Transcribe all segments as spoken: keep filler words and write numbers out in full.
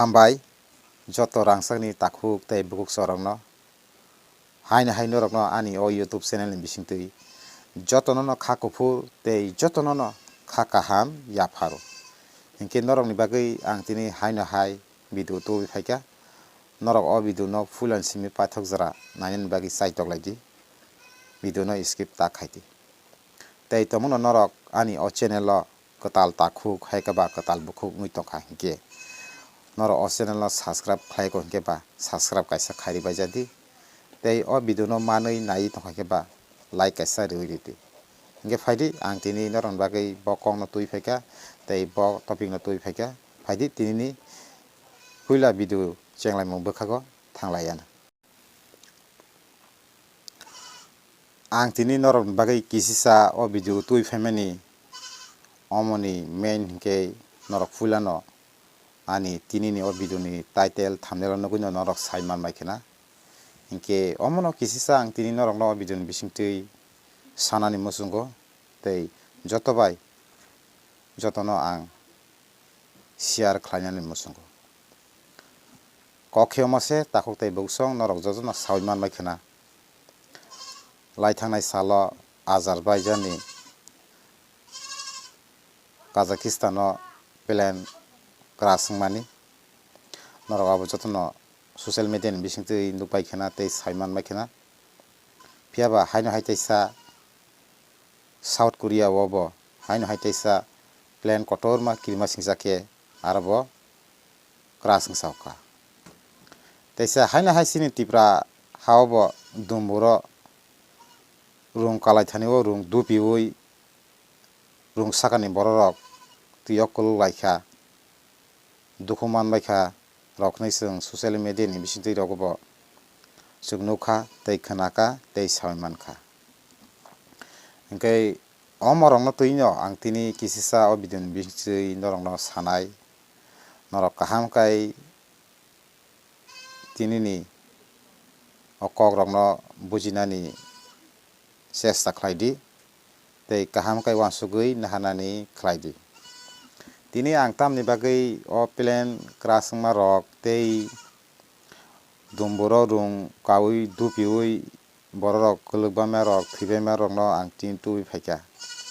Hambai joto rangchakni takhuk tei bukhuk chorokno. Haino hai norokno ani o YouTube channel ni bisingtwi jotono no kha kuphur tei jotono no kha kaham yapharo. Hinkhe norokni bagwi ang tini haino hai video tubui phaikha. Norok o video no full and simi paithak jora nainani bagwi chaitok lai di. Video no skip ta khai di. Tei tongmano norok ani o channel o kwtal takhuk hai khe ba kwtal bukhuk wngwi tongkha hinkhe norok o channel no subscribe khlai kho hinkhe ba subscribe kaisa khairi bai jadi. Tei o video no manwi naiwi tongkha hinkhe ba like kaisa riwi ridi. Hinkhe phaidi ang tini norokni bagwi bo kokno twi phaikha tei bo topic no twi phaikha. Phaidi tinini puila video chenglaimung bwkhago thanglaiya. Ang tini norokni bagwi kisisa o video twi phaimani omoni main hinkhe norok puilano ani tinini o video ni title thumbnail o nugwino norok sai manbai khena. Hinkhe omono kisisa ang tini norokno o video ni bisingtwi sanani muchungo tei joto bai jotono ang share khlainani muchungo. Kok khe omo se takhuk tei bukhuk chwng norok jotono saui manbai khena. Lai thangnai salo Azerbaijan ni Kazakhstan o plane crash wngmani norok abo jotono social media ni bisingtwi nukbai khena tei sai manbai khena. Phiya ba haino hai teisa South Korea o bo haino hai teisa plane kotorma kirima singjak khe aro bo crash wngsa kha. Teisa haino hai chini Tripura ha o bo dumburo rung kalai thani o rung dupiui rung sakani bororok twi o kwlwk lai kha. Dukhu manbai kha rok hinwi chwng social media ni bisingtwi rogo bo chwng nukha tei khwnakha tei saui mankha. Hinkhe omo rokno twino ang tini kisisa o video ni bisingtwi norokno sanai, norok kaham khai tinini o kok rokno bujinani chesta khlai di tei kaham khe uansugwi naharnani khlai di. Tini ang tamni bagwi o plane crash wngma rok tei dumburo rung kaui dupiui bororok kwlwkbaima rok thwibaima rokno ang tini tubui phaikha.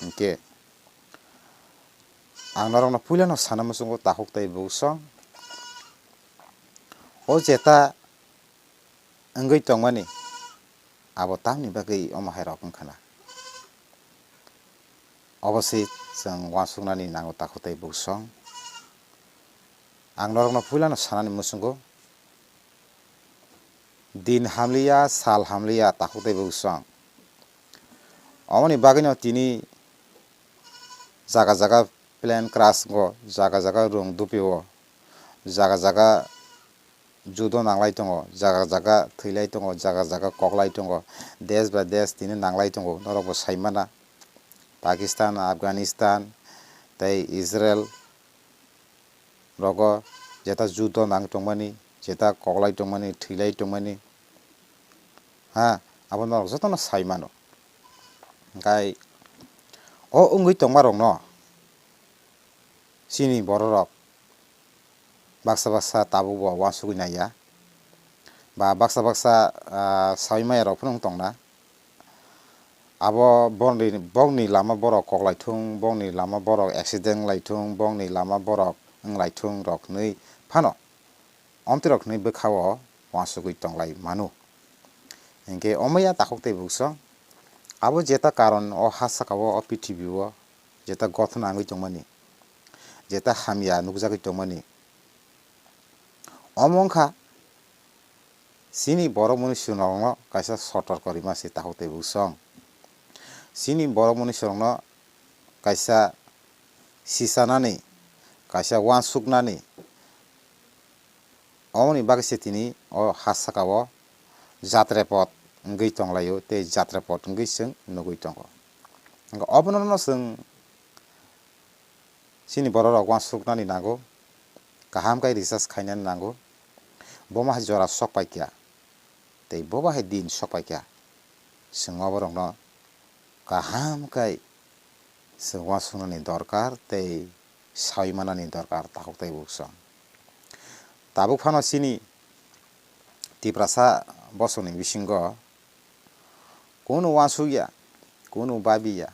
Hinkhe ang norokno puilano sana muchungo takhuk tei bukhuk chwng o jeta wngwi tongmani abo tamni bagwi omo hai rok wngkha na. Obo se chwng uansuknani nango takhuk tei bukhuk chwng. Ang norokno puilano sanani muchungo din hamliya sal hamliya takhuk tei bukhuk chwng. Omoni bagwino tini jaga jaga plane crash wngo, jaga jaga rung dupio, jaga jaga judo nanglai tongo, jaga jaga thwilai tongo, jaga jaga koklai tongo, desh bai desh tini nanglai tongo, norokbo saimana. Pakistan, Afghanistan tei Israel rogo jeta judo nang tongmani, jeta koklai tongmani, thwilai tongmani, ha, abo norok jotono saimano. Hinkhe o wngwi tongmarokno chini bororok baksa baksa tabukbo uansugwi naiya, ba baksa baksa, ah, saui maya rok phano wng tongna. Abo bongni, bongni lama borok koklai thung, bongni lama borok accident wng lai thung, bongni lama borok wng lai thung rok hinwi phano omtwi rok hinwi bwkha o uansugwi tonglai mano. Hinkhe omoya takhuk tei bukhuk chwng abo jeta karon o ha saka o, o prithibi o jeta gothona wngwi tongmani, jeta hamya nukjagwi tongmani, omo wngkha chini borok mwnwi chwngno kaisa sotorko rima se takhuk tei bukhuk chwng. Chini borok mwnwi chwngno kaisa sichanani, kaisa uansuknani, omoni bagwi se tini o ha saka o jatrepot wngwi tonglaio tei jatrepot wngwi chwng nugwi tongo. Hinkhe obono no chwng chini bororok uansuknani nango, kaham khe research khainani nango, bo ma hai jora sok paikha tei bo ba hai din sok paikha, chwng oborokno kaham khe chwng uansuknani dorkar tei saui manani dorkar takhuk tei bukhuk chwng. Tabuk phano chini Tiprasa bosongni bisingo kunu uansukya, kunu babiya.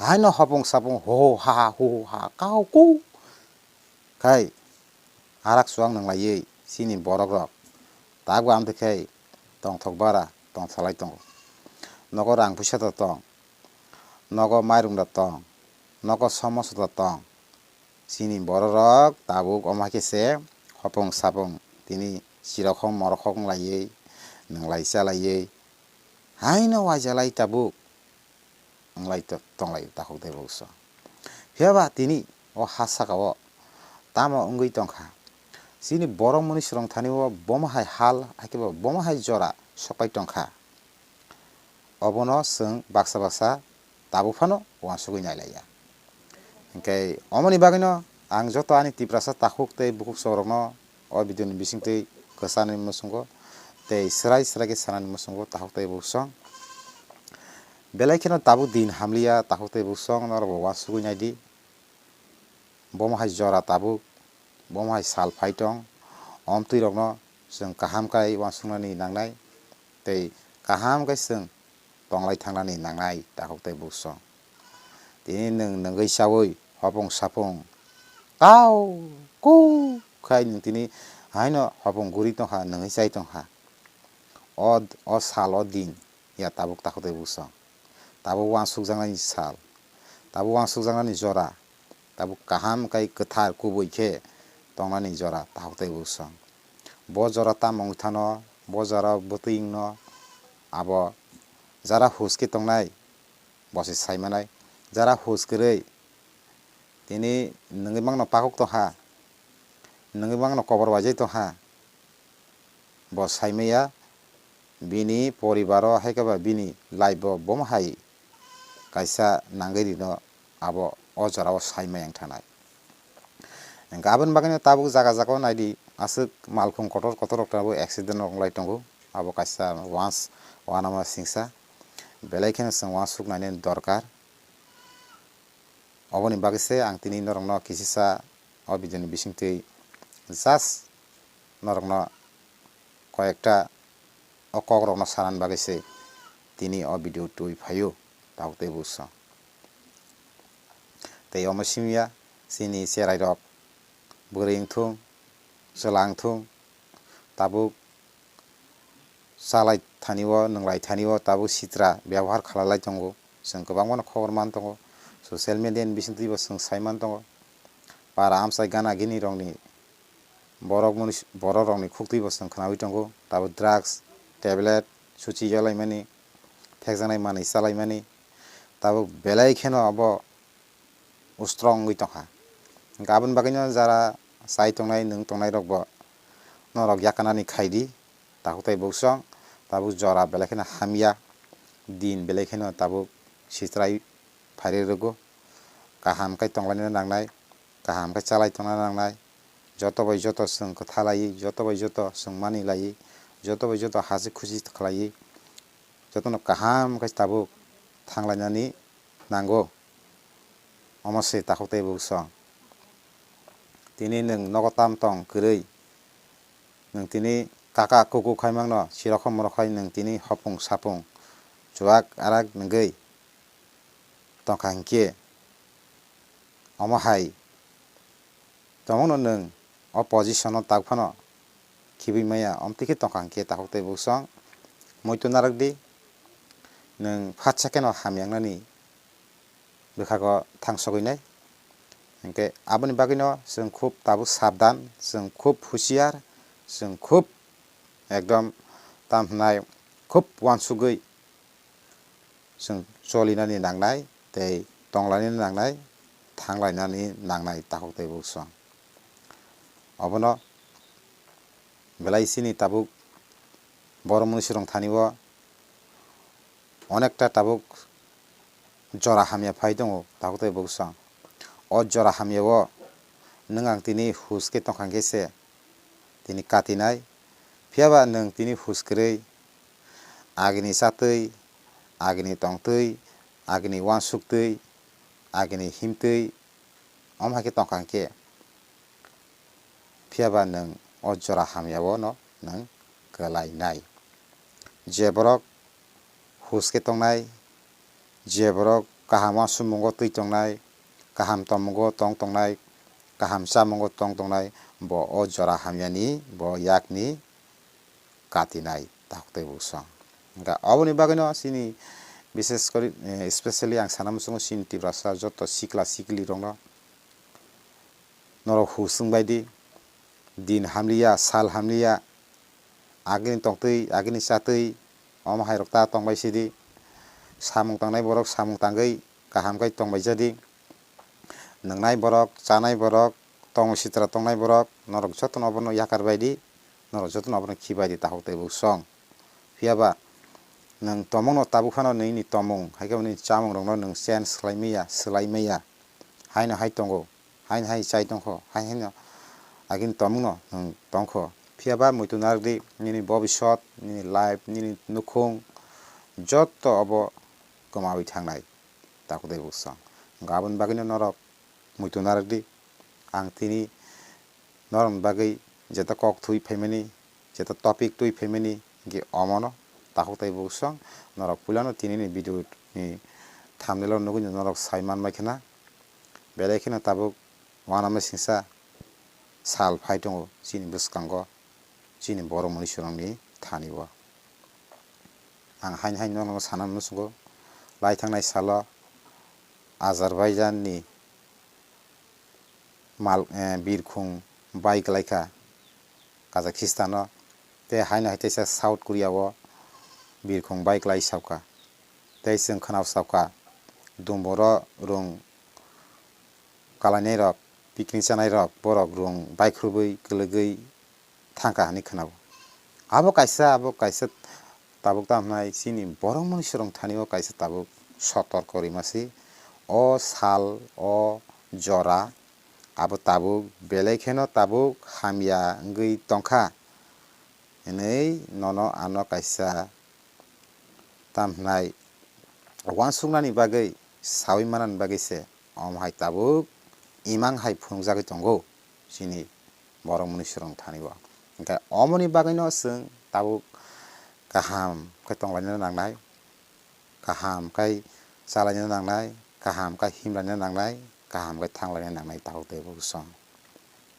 Haino hopung sapung ho ha ha hu ha kau ku khai arak chuwak nwnglaiwi chini borok rok tabuk amtwi khai tongthok bara tongsalai tongo. Nogo rang puisa da tong, nogo mairung da tong, nogo somoso da tong. Chini borok rok tabuk omo hai khe se hopung sapung tini chirokhok morokhok wng laiwi, nwnglai chalaiwi, haino uaija lai tabuk wng lai to-, tong lai takhuk tei bukhuksong. Phiya ba tini o ha saka o tamo wngwi tong kha? Chini borok mwnwi swrwng thani o bomo hai hal, hai khe bo bomo hai jora sok pai tong kha. Obono chwng baksa baksa tabuk phano uansugwi nai lai ya. Hinkhe omoni bagwino ang joto ani Tiprasa takhuk tei bukhuksong rokno o video ni bisingtwi kwchanani muchungo tei swrai swrai khe sanani muchungo takhuk tei bukhuksong. Belai kheno tabuk din hamliya takhuk tei bukhuksong norok bo uansugwi nai di. Bomo hai jora tabuk, bomo hai sal phai tong, omtwi rokno chwng kaham khai uansuknani nangnai, tei kaham khai chwng tonglai thangnani nangnai takhuk tei bukhuksong. Tini nwng nungwi chaui hopung sapung kau ku khai nwng tini haino hopung guri tongkha, nungwi chai tongkha. O, o sal o din ya tabuk takhuk tei bukhuksong. Tabuk uansukjaknani sal, tabuk uansukjaknani jora, tabuk kaham khai kwthar kubui khe tongnani jora takhuk tei bukhuksong. Bo jora tamo wngwi thano, bo jora bwtwi wngno, abo jara hus khe tongnai, bo se sai manai. Jara hus kwrwi tini nungwi mangno pakuk tongkha, nungwi mangno kobor waijai tongkha, bo sai maya, bini poribaro hai khe ba bini life o bomo hai kaisa nangwi rino abo o jora o sai maya wng thanai. Hinkhe aboni bagwino tabuk jaga jaga o nai di, aswk malkhung kotor kotor rok tabuk accident rok wng lai tongo, abo kaisa once uanama singsa, belai kheno chwng uansuk nainani dorkar. Oboni bagwi se ang tini norokno kisisa o video ni bisingtwi just norokno koyekta o kok rokno sanani bagwi se tini o video twi phaio, tabuk tei bukhuksong. Tei omo simiya chini cherai rok bwrwi wngthung, chwla wngthung, tabuk chalai thani o, nwnglai thani o tabuk sitra byabohar khalai lai tongo. Chwng kwbangma no khobor man tongo, social media ni bisingtwi bo chwng sai man tongo. Para amchai gana gini rokni borok mwnwi, borok rokni khuktwi bo chwng khwnawi tongo. Tabuk drugs, tablet, suchi yalaimani, thekjaknai manwi chalaimani, tabuk belai kheno abo strong wngwi tongkha. Hinkhe aboni bagwino jara chai tongnai, nwng tongnai rokbo norok yakarnani khaidi, takhuk tei bukhuksong, tabuk jora belai kheno hamya, din belai kheno tabuk sitrai phairwi rwgo, kaham khe tonglaina nangnai, kaham khe chalai tongna nangnai, joto bai joto chwng kwtha laiwi, joto bai joto chwng mani laiwi, joto bai joto hasi khusi khlaiwi, jotono kaham khe tabuk thanglainani nango. Omo se takhuk tei bukhuksong. Tini nwng nogo tam tong kwrwi, nwng tini kaka kuku khai mangno, sirokho morok khai nwng tini hopung sapung chuwak arak nungwi tongkha hinkhe, omo hai tongmano nwng o position o tak phano khibwi maya, omtwi khe tongkha hinkhe takhuk tei bukhuksong muitu narwk di, nwng phatsa kheno hamya wngnani bwkhago thangsogwi nai. Hinkhe aboni bagwino chwng khub tabuk sabdan, chwng khub husiar, chwng khub ekdom tam hwnai khub uansugwi chwng cholinani nangnai tei tonglainani nangnai, thanglainani nangnai takhuk tei bukhuksong. Obono belai chini tabuk borok mwnwi swrwng thani o onekta tabuk jora hamya phai tongo takhuk tei bukhuksong. O jora hamya o nwng ang tini hus khe tongkha khe se tini katinai, phiya ba nwng tini hus kwrwi agini chatwi, agini tongtwi, agini uansuktwi, agini himtwi, omo hai khe tongkha hinkhe Phiya ba nwng o jora hamya o no nwng kwlai nai. Je borok hus khe tongnai, je borok kaham uansukmungo twi tongnai, kaham tongmungo tong tongnai, kaham chamungo tong tongnai, bo o jora hamyani, bo yakni katinai takhuk tei buksong. Hwnkhe oboni bagwino chini bishes kori, eh, specially ang sana muchungo chini Tiprasa joto sikla sikli rokno norok hus wng bai di, din hamliya, sal hamliya, agini tongtwi, agini chatwi, omo hai rok ta tong bai sidi, samung tangnai borok samung tangwi kaham khai tong bai jadi, nwngnai borok, chanai borok, tongmung sitra tongnai borok, norok jotono obono yakar bai di, norok jotono obono khi bai di takhuk tei buksong. Phiya ba nwng tongmungno tabuk phano nini tongmung, hai khe nini chamung rokno nwng change khlai maya, swlai maya, haino hai tongo, haino hai chai tongkho, hai haino agini tongmungno nwng tongkho. Phiya ba muitu narwk di, nini bobisot, nini life, nini nukhung joto obo kwmawi thangnai takhuk tei buksong. Hwnkhe aboni bagwino norok muitu narwk di. Ang tini norokni bagwi jeta kok twi phaimani, jeta topic twi phaimani, hwnkhe omono takhuk tei buksong. Norok puilano tinini video ni thumbnail o nugwi norok sai manbai khna. Belai kheno tabuk uanama singsa sal phai tongo chini bwskango, chini borok mwnwi swrwngni thani o. Ang haino haino nono sana muchungo, lai thangnai salo Azerbaijan ni mal, eh, birkhung bai kwlaikha Kazakhstan o, tei haino hai teisa South Korea o birkhung bai kwlai sauka. Tei chwng khwnao sauka, dumboro rung kalainai rok, picnic chanai rok, borok rung baikhwrwbwi kwlwgwi thangkha hinwi khwnao. Abo kaisa, abo kaisa tabuk tamo hwnai chini borok mwnwi swrwng thani o kaisa tabuk sotorko rima se. O sal, o jora, abo tabuk belai kheno tabuk hamya wngwi tongkha hinwi nono ano kaisa tamo hwnai uansuknani bagwi saui manani bagwi se omo hai tabuk imang hai phunukjagwi tongo chini borok mwnwi swrwng thani o. Hwnkhe omoni bagwino chwng tabuk kaham khe tonglaina nangnai, kaham khai chalaina nangnai, kaham khai himlaina nangnai, kaham khai thanglaina nangnai takhuk tei buksong.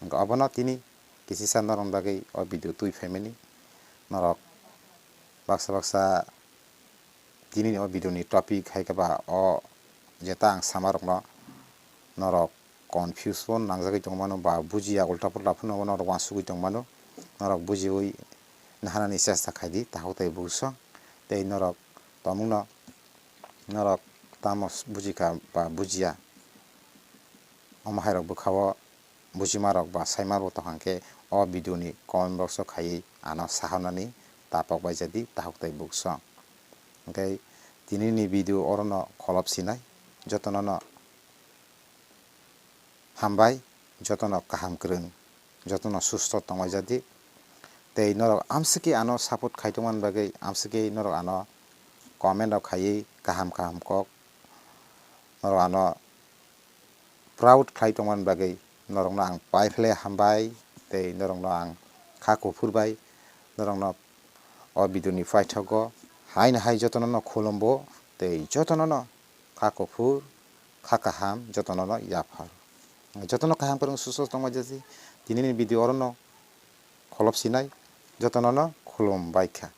Hwnkhe obono tini kisisa norokni bagwi o video twi phaimani. Norok baksa baksa tini o video ni topic hai khe ba o jeta ang sama rokno norok confuse bo nangjagwi tongmano ba bujiya ulta pulta phano norok uansugwi tongmano, norok bujiwi naharnani chesta khaidi takhuk tei buksong. Tei norok tongmungno norok tamo bujikha ba bujiya, omo hai rok bwkha o bujima rok ba saima rok tong kha khe o video ni comment box o khaiwi ano sahornani tapok bai jadi takhuk tei buksong. Hwnkhe tini ni video oro no kholop sinai, jotono no hambai, jotono kaham kwrwng, jotono susto tongwai jadi. Tei norok amswkhe ano support khai tongmani bagwi amswkhe norok ano comment rok khaiwi kaham kaham kok norok ano proud khlai tongmani bagwi norokno ang paiphle hambai tei norokno ang kha kuphur bai norokno o video ni paithago haino hai jotono no khulumbo tei jotono no kha kuphur kha kaham jotono no yaphar. Jotono kaham kwrwng susto tongma jesi tinini video oro no kholop sinai jotono no khulum bai kha.